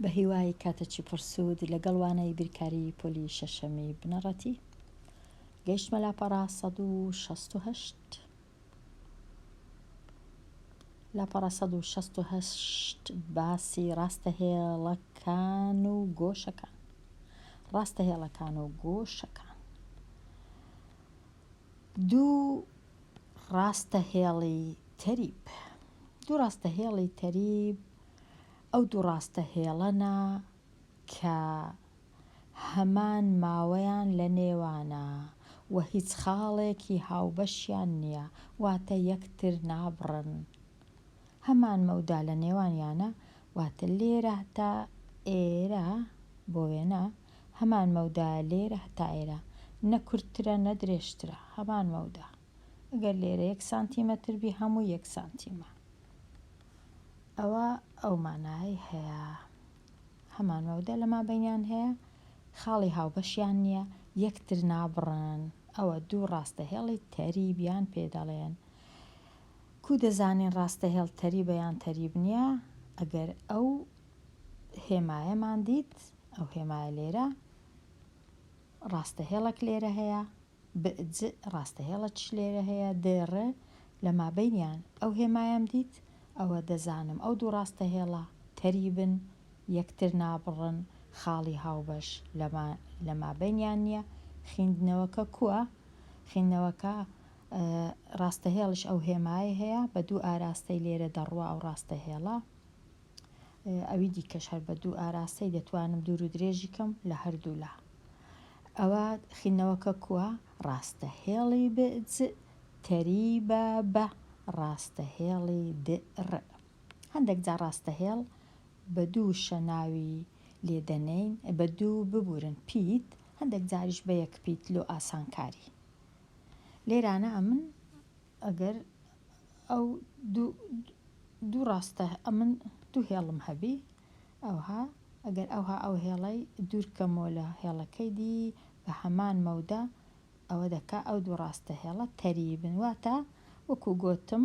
بە هیوای کاتەکی پڕ سوود لەگەڵ وانەی بیرکاری پۆلی شەشەمی بنەڕەتی گەیشتمە لاپەڕە 168. لاپەڕە 168 باسی ڕاستە هێڵەکان و گۆشەکان ڕاستە هێڵەکان و گۆشەکان دوو ڕاستە هێڵی تەریب دوو ڕاستە هێڵی تەریب ئەو دوو ڕاستە هێڵەنە کە هەمان ماوەیان لە نێوانە و هیچ خاڵێکی هاوبەشیان نییە، واتە یەکتر نابڕن. هەمان مەودا لە نێوانیانە، واتە لێرە هەتا ئێرە، بۆ وێنە، هەمان مەودایە لێرە هەتا ئێرە، نە کورتترە نە درێژترە، هەمان مەودا. ئەگەر لێرە یەک سانتیمەتر بی هەمووی یەک سانتیمە. ئەوە ئەو مانایەی هەیە. هەمان مەودا لە مابەینیان هەیە، خاڵی هاوبەشیان نییە، یەکتر نابڕن، ئەوە دوو ڕاستەهێڵی تەریبیان پێ دەڵێن. کوو دەزانین ڕاستەهێڵ تەریبە یان تەریب نییە؟ ئەگەر ئەو هێمایەمان دیت، ئەو هێمایە لێرە، ڕاستەهێڵێک لێرە هەیە، ب ج ڕاستەهێڵەکیش لێرە هەیە، د ر لە مابەینیان ئەو هێمایەم دیت، ئەوە دەزانم ئەو دوو ڕاستەهێڵە تەریبن، یەکتر نابڕن، خاڵی هاوبەش لە مابەینیان نییە، خیندنەوەکە کووە؟ خیندنەوەکە ڕاستەهێڵیش ئەو هێمایەی هەیە، بە دوو ئاراستەی لێرە دەڕوا ئەو ڕاستەهێڵە. ئەوی دیکەش هەر بە دوو ئاراستەی دەتوانم دوور و درێژی کەم لە هەردوو لا. ئەوە خینەوەکە کووە؟ ڕاستە هێڵی ب ج تەریبە بە ڕاستە هێڵی د ر. هەندێک جار ڕاستە هێڵ بە دوو وشە ناوی لێ دەنێین، بە دوو ببورن پیت، هەندێک جاریش بە یەک پیت لۆ ئاسانکاری. لێرانە ئەمن ئەگەر ئەو دوو دوو ڕاستە ئەمن دوو هێڵم هەبی ئەوها ئەگەر ئەوها ئەو هێڵەی دوور کەمەوە لە هێڵەکەی دی بە هەمان مەودا ئەوە دەکا ئەو دوو ڕاستە هێڵە تەریبن واتە وەکو گۆتم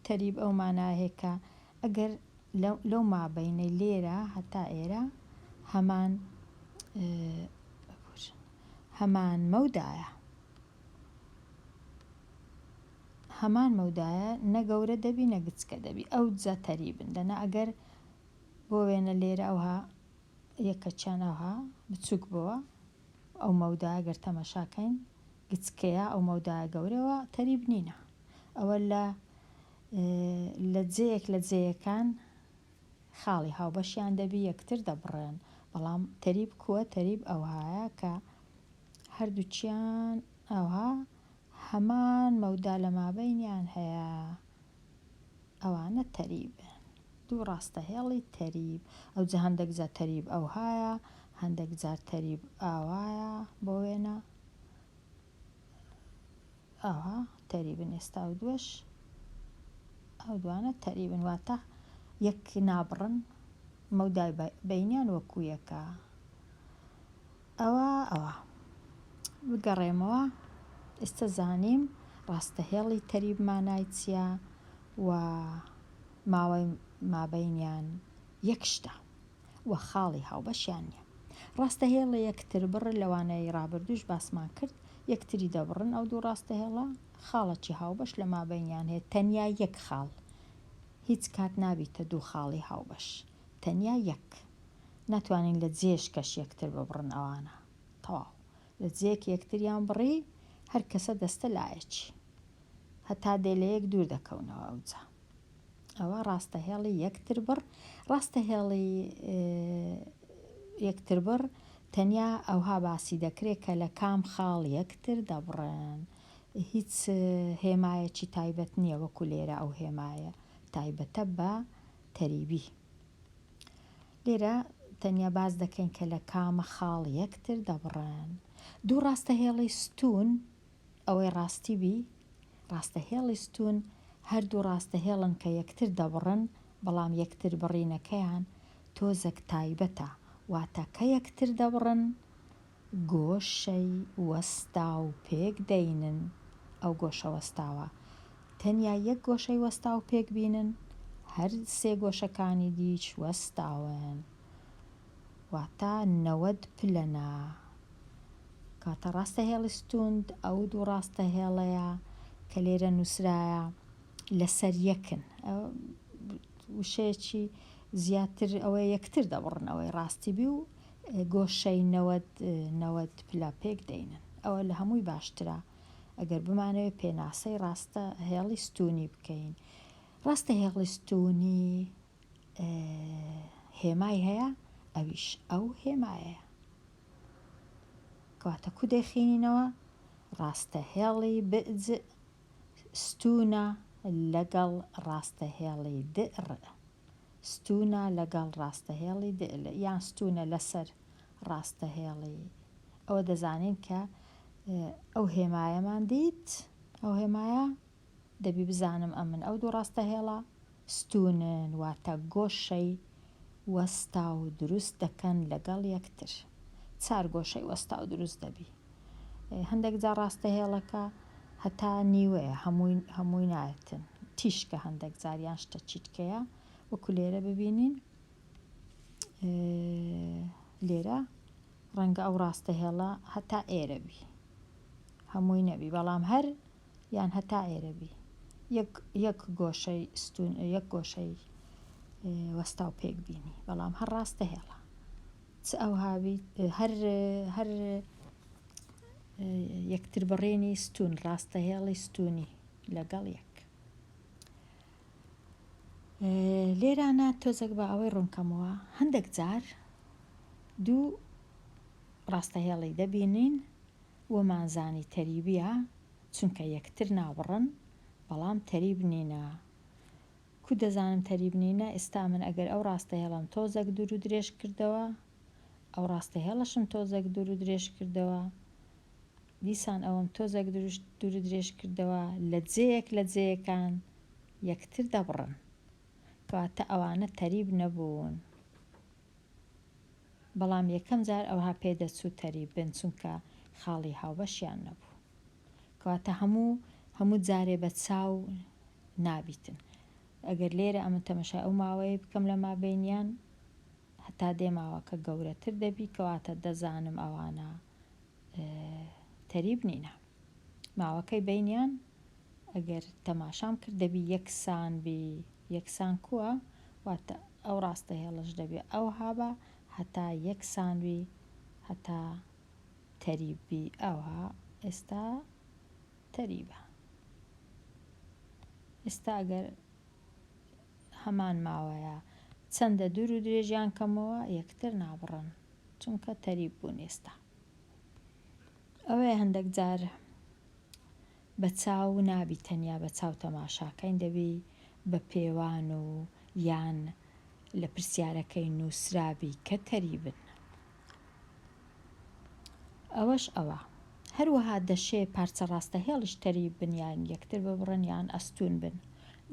تەریب ئەو مانایە کە ئەگەر لەو مابەینەی لێرە هەتا ئێرە هەمان هەمان مەودایە. هەمان مەودایە نە گەورە دەبی نە گچکە دەبی ئەوجا تەریبن دەنا ئەگەر بۆ وێنە لێرە ئەوها یەکەچیان ئەوها بچوک بۆوە ئەو مەودایە گەر تەمەشاکەین گچکەیە ئەو مەودایە گەورەوە تەریب نینە ئەوە لە لە جێیەک لە جێیەکان خاڵی هاوبەشیان دەبی یەکتر دەبڕێن بەڵام تەریب کووە تەریب ئەوهایە کە هەردووکیان ئەوها هەمان مەودا لە مابەینیان هەیە ئەوانە تەریبن دوو ڕاستە هێڵی تەریب ئەوجا هەندەک جار تەریب ئەوهایە هەندەک جار تەریب ئاوایە بۆ وێنە ئاوا تەریبن ئێستا ئەو دووەش ئەو دوانە تەریبن واتە یەک نابڕن مەودای بەینیان وەکو یەکە ئەوە ئەوە بگەڕێمەوە ئێستا زانیم ڕاستە هێڵی تەریب مانای چییە و ماوەی مابەینیان یەک شتە و خاڵی هاوبەشیان نییە. ڕاستە هێڵە یەکتربڕ لە وانەی ڕابردووش باسمان کرد یەکتری دەبڕن ئەو دوو ڕاستە هێڵە خاڵەکی هاوبەش لە مابەینیان هەیە تەنیا یەک خاڵ هیچ کات نابیتە دوو خاڵی هاوبەش تەنیا یەک ناتوانین لە جێش کەش یەکتر ببڕن ئەوانە تەواو لە جێک یەکتریان بڕی هەر کەسە دەستە لایەکی هەتا دێ لە یەک دوور دەکەونەوە ئەوجا ئەوە ڕاستە هێڵی یەکتربڕ ڕاستە هێڵی یەکتربڕ تەنیا ئەوها باسی دەکرێت کە لە کام خاڵ یەکتر دەبڕن هیچ هێمایەکی تایبەت نییە وەکو لێرە ئەو هێمایە تایبەتە بە تەریبی لێرە تەنیا باس دەکەین کە لە کامە خاڵ یەکتر دەبڕن. دوو ڕاستە هێڵی ستوون، ئەوەی ڕاستی بی، ڕاستە هێڵی ستوون هەردوو ڕاستە هێڵن کە یەکتر دەبڕن، بەڵام یەکتر بڕینەکەیان تۆزەک تایبەتە، واتە کە یەکتر دەبڕن گۆشەی وەستاو پێک دەینن، ئەو گۆشە وەستاوە تەنیا یەک گۆشەی وەستاو پێک بینن، هەر سێ گۆشەکانی دیش وەستاون. واتە 90 پلەنە. کەواتە ڕاستە هێڵی ستوند ئەو دوو ڕاستە هێڵەیە کە لێرە نووسرایە لەسەر یەکن. وشەیەکی زیاتر ئەوەیە یەکتر دەبڕن ئەوەی ڕاستی بی و گۆشەی 90 90 پلە پێک دەینن. ئەوە لە هەمووی باشترە ئەگەر بمانەوێ پێناسەی ڕاستە هێڵی ستوونی بکەین. ڕاستە هێڵی ستوونی هێمای هەیە ئەویش ئەو هێمایەیە. کەواتە کو دەیخینینەوە؟ ڕاستە هێڵی بج ستوونە لەگەڵ ڕاستە هێڵی دڕ. ستوونە لەگەڵ ڕاستە هێڵی د یان ستوونە لەسەر ڕاستە هێڵی ئەوە دەزانین کە ئەو هێمایەمان دیت ئەو هێمایە دەبی بزانم ئەمن ئەو دوو ڕاستە هێڵە ستوونن واتە گۆشەی وەستاو دروست دەکەن لەگەڵ یەکتر چار گۆشەی وەستاو دروست دەبی هەندێک جار ڕاستە هێڵەکە هەتا نیوەیە هەمووی هەمووی نایەتن تیشکە هەندێک جار یان شتە چیتکەیە وەکو لێرە ببینین لێرە ڕەنگە ئەو ڕاستە هێڵە هەتا ئێرە بی هەمووی نەبی بەڵام هەر یان هەتا ئێرە بی یەک یەک گۆشەی ستون یەک گۆشەی وەستاو پێک بینی بەڵام هەر ڕاستە هێڵە چ ئەوها بی هەر هەر یەکتر بڕینی ستون ڕاستە هێڵی ستونی لەگەڵ یەک لێرانە تۆزێک بە ئەوەی ڕوونکەمەوە هەندێک جار دوو ڕاستە هێڵی دەبینین وەمانزانی تەریبیە چونکە یەکتر نابڕن بەڵام تەریب نینە کو دەزانم تەریب نینە ئێستا من ئەگەر ئەو ڕاستە هێڵەم تۆزەک دوور و درێژ کردەوە ئەو ڕاستە هێڵەشم تۆزەک دوور و درێژ کردەوە دیسان ئەوەم تۆزەک دوور و درێژ کردەوە لە جێیەک لە جێیەکان یەکتر دەبڕن کەواتە ئەوانە تەریب نەبوون. بەڵام یەکەم جار ئەوها پێ دەچوو تەریب بن چونکە خاڵی هاوبەشیان نەبوو. کەواتە هەموو هەموو جارێ بە چاو نابیتن. ئەگەر لێرە ئەمن تەمەشای ئەو ماوەیەی بکەم لە مابەینیان هەتا دێ ماوەکە گەورەتر دەبی کەواتە دەزانم ئەوانە تەریب نینە. ماوەکەی بەینیان ئەگەر تەماشام کرد دەبی یەکسان بی یەکسان کووە واتە ئەو ڕاستە هێڵەش دەبی ئەوها بە هەتا یەکسان بی هەتا تەریب بی ئەوها ئێستا تەریبە ئێستا ئەگەر هەمان ماوەیە چەندە دوور و درێژیان کەمەوە یەکتر نابڕن چونکە تەریب بوون ئێستا ئەوەیە هەندەک جار بە چاو نابی تەنیا بە چاو تەماشاکەین دەبی بە پێوان و یان لە پرسیارەکەی نووسرابی کە تەریبن. ئەوەش ئەوە. هەروەها دەشێ پارچە ڕاستە هێڵیش تەریب بن یان یەکتر ببڕن یان ئەستوون بن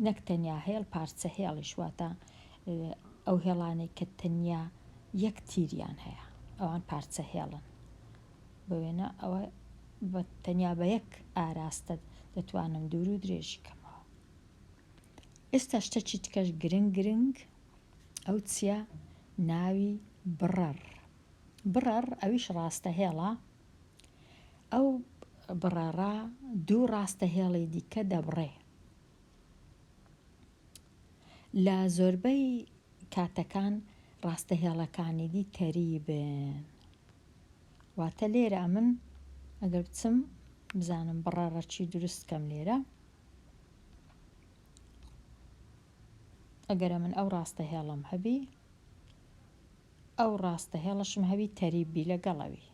نەک تەنیا هێڵ پارچە هێڵیش واتە ئەو هێڵانەی کە تەنیا یەک تیریان هەیە ئەوان پارچە هێڵن. بە وێنە ئەوە بە تەنیا بە یەک ئاراستە دەتوانم دوور و درێژی کەمەوە. ئێستا شتەکی تکەش گرنگ گرنگ ئەو چیە ناوی بڕەڕ بڕەڕ ئەویش ڕاستە هێڵە ئەو بڕەڕە دوو ڕاستە هێڵی دیکە دەبڕێ لە زۆربەی کاتەکان ڕاستە هێڵەکانی دی تەریبن واتە لێرە ئەمن ئەگەر بچم بزانم بڕەڕە چی دروست کەم لێرە ئەگەر ئەمن ئەو ڕاستە هێڵم هەبی ئەو ڕاستە هێڵشم هەبی تەریب بی لەگەڵەوی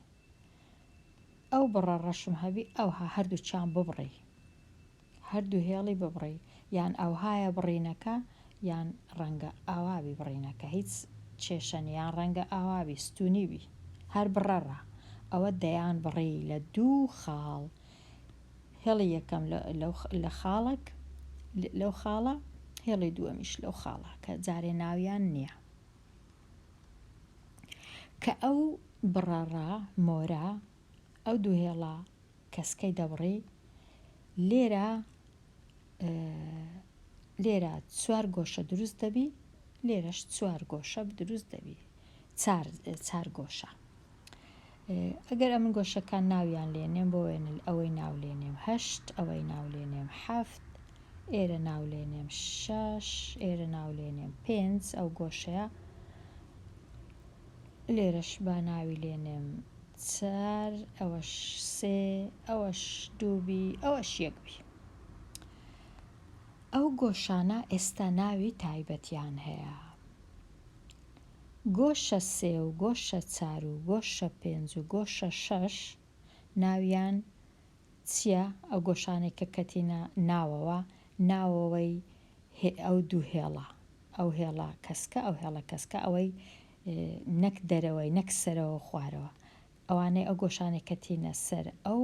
ئەو بڕە ڕەشم هەبی ئەوها هەردووچیان ببڕی هەردوو هێڵی ببڕی یان ئەوهایە بڕینەکە یان ڕەنگە ئاوابی بڕینەکە هیچ کێشە نیە یان ڕەنگە ئاوابی ستونی بی هەر بڕەڕە ئەوە دەیان بڕی لە دوو خاڵ هێڵی یەکەم لە خاڵک لەو خاڵە هێڵی دووەمیش لەو خاڵە کە جارێ ناویان نییە کە ئەو بڕەڕە مۆرە ئەو دوو هێڵە کەسکەی دەبڕی لێرە لێرە چوار گۆشە دروست دەبی لێرەش چوار گۆشە دروست دەبی. چار چار گۆشە. ئەگەر ئەمن گۆشەکان ناویان لێنێم بۆ وێنە ئەوەی ناو لێنێم هەشت ئەوەی ناو لێنێم حەفت ئێرە ناو لێنێم شەش ئێرە ناو لێنێم پێنج ئەو گۆشەیە لێرەش با ناوی لێنێم چار ئەوەش سێ ئەوەش دووبی ئەوەش یەک بی ئەو گۆشانە ئێستا ناوی تایبەتیان هەیە گۆشە سێ و گۆشە چار و گۆشە پێنج و گۆشە شەش ناویان چیە ئەو گۆشانەی کە کەتینە ناوەوە ناوەوەی ئەو دوو هێڵە ئەو هێڵە کەسکە ئەو هێڵە کەسکە ئەوەی نەک دەرەوەی نەک سەرەوە خوارەوە ئەوانەی ئەو گۆشانەی کەتینە سەر ئەو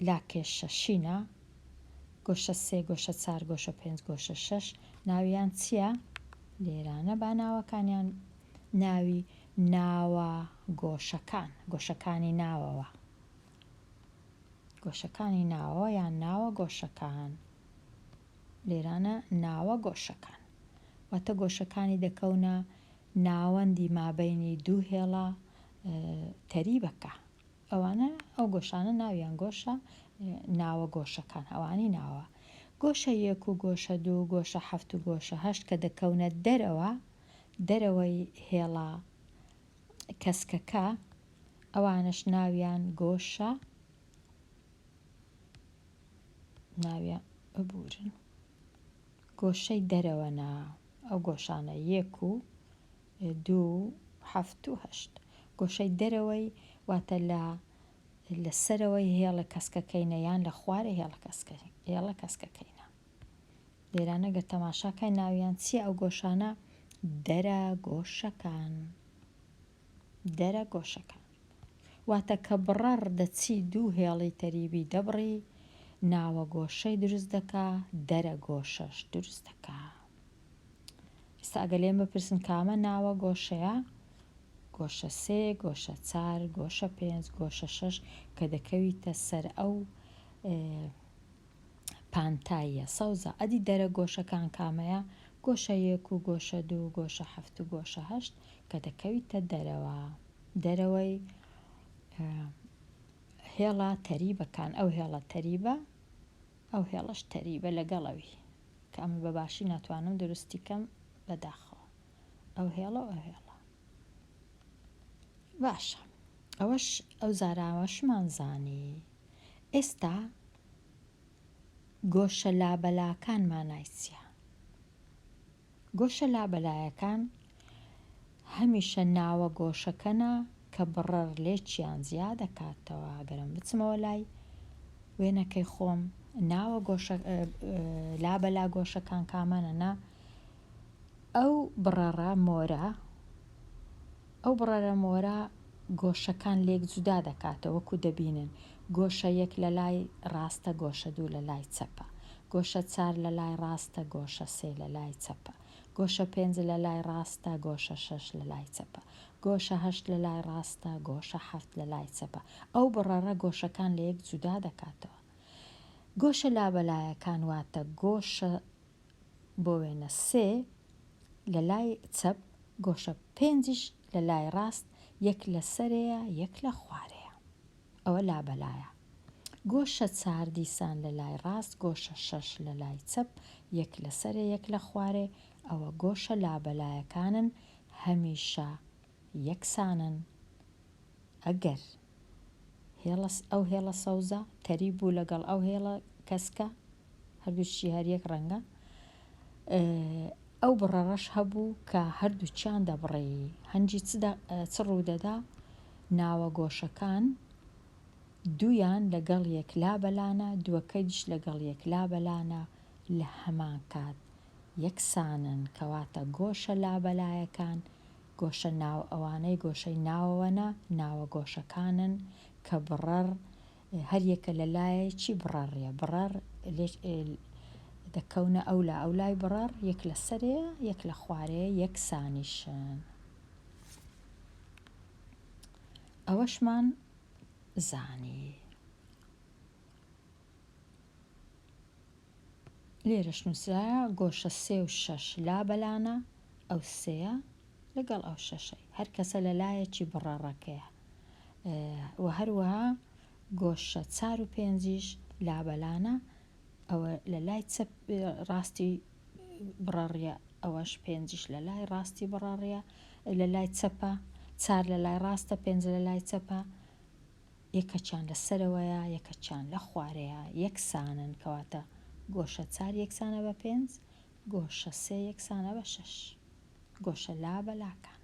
لاکێشە شینە، گۆشە سێ، گۆشە چار، گۆشە پێنج، گۆشە شەش، ناویان چییە؟ لێرانە با ناوەکانیان ناوی ناوە گۆشەکان، گۆشەکانی ناوەوە، گۆشەکانی ناوەوە یان ناوە گۆشەکان، لێرانە ناوە گۆشەکان، واتە گۆشەکانی دەکەونە ناوەندی مابەینی دوو هێڵە تەریبەکە. ئەوانە ئەو گۆشانە ناویان گۆشە ناوە گۆشەکان ئەوانی ناوە گۆشە یەک و گۆشە دوو گۆشە حەفت و گۆشە هەشت کە دەکەونە دەرەوە دەرەوەی هێڵە کەسکەکە ئەوانەش ناویان گۆشە ناویان ببورن گۆشەی دەرەوە نا ئەو گۆشانە یەک و دوو حەفت و هەشت. گۆشەی دەرەوەی واتە لە لە سەرەوەی هێڵە کەسکەکەینە یان لە خوارێ هێڵە کەسکە هێڵە کەسکەکەینە. لێرانە گەر تەماشاکەی ناویان چییە ئەو گۆشانە دەرە گۆشەکان دەرە گۆشەکان واتە کە بڕەڕ دەچی دوو هێڵی تەریبی دەبڕی ناوە گۆشەی دروست دەکا دەرە گۆشەش دروست دەکا. ئێستا ئەگەر لێم بپرسن کامە ناوە گۆشەیە، گۆشە سێ، گۆشە چار، گۆشە پێنج، گۆشە شەش کە دەکەویتە سەر ئەو پانتاییە سەوزە، ئەدی دەرە گۆشەکان کامەیە، گۆشە یەک و گۆشە دوو، گۆشە حەفت و گۆشە هەشت کە دەکەویتە دەرەوە دەرەوەی هێڵە تەریبەکان ئەو هێڵە تەریبە ئەو هێڵەش تەریبە لەگەڵ ئەوی. کە ئەمن بە باشی ناتوانم دروستی کەم بەداخەوە ئەو هێڵە و ئەو هێڵە باشە ئەوەش ئەو زاراوەشمان زانی ئێستا گۆشە لابەلاکان مانای چییە؟ گۆشە لابەلایەکان هەمیشە ناوە گۆشەکەنە کە بڕەر لێکیان جیا دەکاتەوە، گەر من بچمەوە لای وێنەکەی خۆم ناوە گۆشە لابەلا گۆشەکان کامەنە نا ئەو بڕەڕە مۆرە ئەو بڕەرە مۆرە گۆشەکان لێک جودا دەکاتەوە وەکو دەبینن گۆشە یەک لە لای ڕاستە گۆشە دوو لە لای چەپە گۆشە چار لە لای ڕاستە گۆشە سێ لە لای چەپە گۆشە پێنج لە لای ڕاستە گۆشە شەش لە لای چەپە گۆشە هەشت لە لای ڕاستە گۆشە حەفت لە لای چەپە ئەو بڕەڕە گۆشەکان لە یەک جودا دەکاتەوە گۆشە لابەلایەکان واتە گۆشە بۆ وێنە سێ لە لای چەپ گۆشە پێنجیش لە لای ڕاست یەک لە سەرێیە یەک لە خوارێیە ئەوە لابەلایە گۆشە چار دیسان لە لای ڕاست گۆشە شەش لە لای چەپ یەک لە سەرێ یەک لە خوارێ ئەوە گۆشە لابەلایەکانن هەمیشە یەکسانن ئەگەر هێڵە ئەو هێڵە سەوزە تەریب بوو لەگەڵ ئەو هێڵە کەسکە هەردووکی هەر یەک ڕەنگە ئەو بڕەڕەش هەبوو کە هەردووکیان دەبڕی هەنجی چ ڕوودەدا ناوە گۆشەکان دوویان لەگەڵ یەک لابەلانە دووەکەیش لەگەڵ یەک لابەلانە لە هەمان کات یەکسانن کەواتە گۆشە لابەلایەکان گۆشە ناو ئەوانەی گۆشەی ناوەوەنە ناوە گۆشەکانن کە بڕەڕ هەر یەکە لە لایەکی بڕەڕیە بڕەڕ دەکەونە ئەولا ئەولای بڕەڕ یەک لە سەرێیە یەک لە خوارێ یەکسانیشن ئەوەشمان زانی. لێرەش نووسرایە گۆشە سێ و شەش لابەلانە ئەو سێیە. لەگەڵ ئەو شەشەی هەر کەسە لە لایەکی بڕەڕەکەیە و هەروەها گۆشە چار و پێنجیش لابەلانە ئەوە لە لای چەپ ڕاستی بڕەڕیە ئەوەش پێنجیش لە لای ڕاستی بڕەڕیە لە لای چەپە چار لە لای ڕاستە پێنج لە لای چەپە یەکەکیان لە سەرەوەیە یەکەکیان لە خوارەیە یەکسانن کەواتە گۆشە چار یەکسانە بە پێنج گۆشە سێ یەکسانە بە شەش گۆشە لا بە لاکان.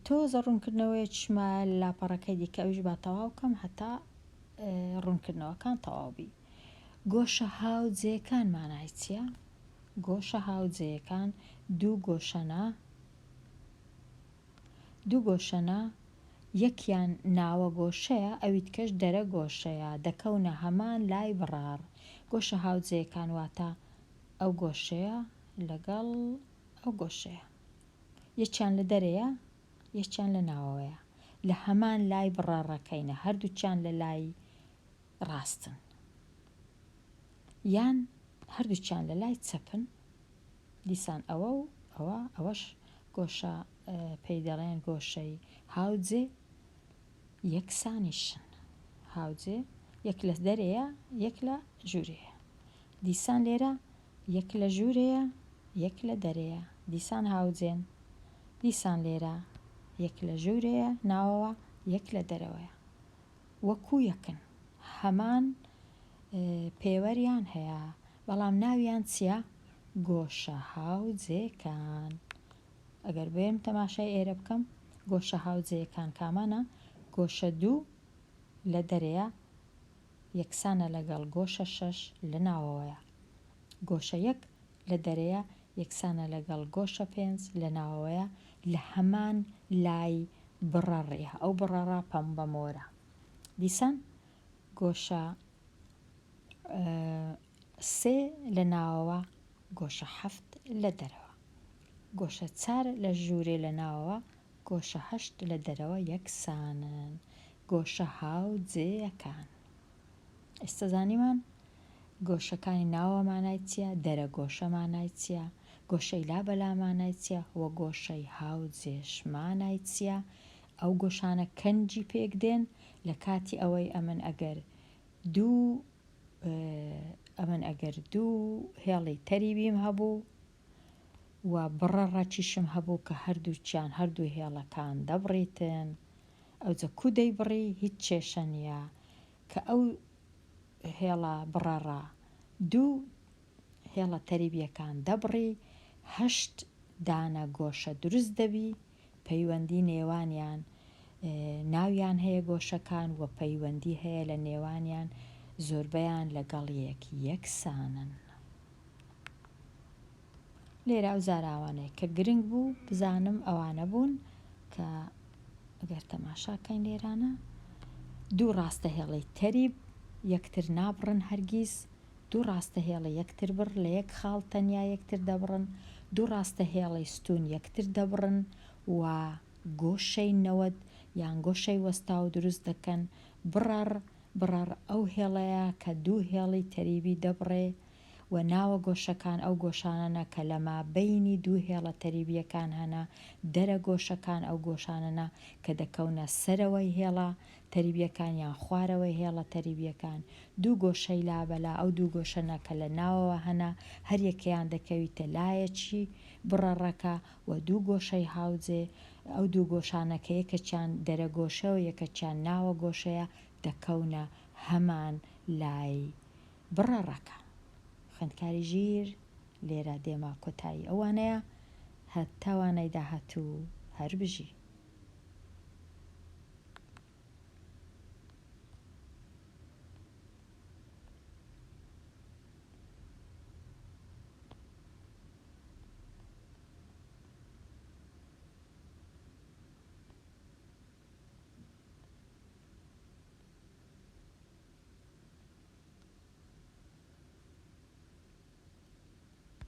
تۆزە ڕوونکردنەوەیەکیش مایە لە لاپەڕەکەی دیکە ئەویش با تەواو کەم هەتا ڕوونکردنەوەکان تەواو بی. گۆشە هاوجێکان مانای چییە؟ گۆشە هاوجێیەکان دوو گۆشەنە دوو گۆشەنە یەکیان ناوە گۆشەیە ئەویدکەش دەرە گۆشەیە دەکەونە هەمان لای بڕاڕ گۆشە هاوجێیەکان واتە ئەو گۆشەیە لەگەڵ ئەو گۆشەیە یەکیان لە دەرێیە یەکیان لە ناوەوەیە لە هەمان لای بڕەڕەکەینە هەردووکیان لە لای ڕاستن یان هەردووکیان لە لای چەپن دیسان ئەوە و ئەوە ئەوەش گۆشە پێی دەڵێن گۆشەی هاوجێ یەکسانیشن هاوجێ یەک لە دەرێیە یەک لە ژوورێیە دیسان لێرە یەک لە ژوورێیە یەک لە دەرێیە دیسان هاوجێن دیسان لێرە یەک لە ژوورێیە ناوەوە یەک لە دەرەوەیە وەکو یەکن هەمان پێوەریان هەیە بەڵام ناویان چیە گۆشە هاوجێکان ئەگەر بێم تەماشای ئێرە بکەم گۆشە هاوجێیەکان کامانە گۆشە دوو لە دەرێیە یەکسانە لەگەڵ گۆشە شەش لە ناوەوەیە. گۆشە یەک لە دەرەیە یەکسانە لەگەڵ گۆشە پێنج لە ناوەوەیە لە هەمان لای بڕەڕیە ئەو بڕەڕە پەمبە مۆرە. دیسان گۆشە سێ لە ناوەوە گۆشە حەفت لە دەرەوە. گۆشە چار لە ژوورێ لە ناوەوە گۆشە هەشت لە دەرەوە یەکسانن. گۆشە هاوجێیەکان. ئێستا زانیمان گۆشەکانی ناوەوە مانای چییە، دەرە گۆشە مانای چییە، گۆشەی لا بەلا مانای چییە و گۆشەی هاوجێش مانای چییە، ئەو گۆشانە کەنجی پێک دێن لە کاتی ئەوەی ئەمن ئەگەر دوو ئەمن ئەگەر دوو هێڵی تەریبیم هەبوو و بڕە ڕەکیشم هەبوو کە هەردووکیان هەردوو هێڵەکان دەبڕیتن ئەوجە کو دەیبڕی هیچ کێشە نیە کە ئەو هێڵە بڕەڕە دوو هێڵە تەریبیەکان دەبڕی هەشت دانە گۆشە دروست دەبی پەیوەندی نێوانیان ناویان هەیە گۆشەکان وە پەیوەندی هەیە لە نێوانیان زۆربەیان لەگەڵ یەک یەکسانن. لێرە ئەو زاراوانەی کە گرنگ بوو بزانم ئەوانە بوون کە گەر تەماشا کەین لێرانە دوو ڕاستە هێڵی تەریب یەکتر نابڕن هەرگیز دوو ڕاستە هێڵی یەکتر بڕ لە یەک خاڵ تەنیا یەکتر دەبڕن دوو ڕاستە هێڵی ستوون یەکتر دەبڕن و گۆشەی 90 یان گۆشەی وەستاو دروست دەکەن بڕەڕ بڕەڕ ئەو هێڵەیە کە دوو هێڵی تەریبی دەبڕێ و ناوە گۆشەکان ئەو گۆشانەنە کە لە مابەینی دوو هێڵە تەریبییەکان هەنە، دەرە گۆشەکان ئەو گۆشانەنە کە دەکەونە سەرەوەی هێڵە تەریبییەکان یان خوارەوەی هێڵە تەریبییەکان، دوو گۆشەی لابەلا ئەو دوو گۆشەنە کە لە ناوەوە هەنە هەر یەکەیان دەکەویتە لایەکی بڕەڕەکە و دوو گۆشەی هاوجێ ئەو دوو گۆشانە کە یەکەکیان دەرە گۆشە و یەکەکیان ناوە گۆشەیە دەکەونە هەمان لای بڕەڕەکە. خوێندکاری ژیر لێرە دێمە کۆتایی ئەو وانەیە هەتا وانەی داهاتوو هەر بژی.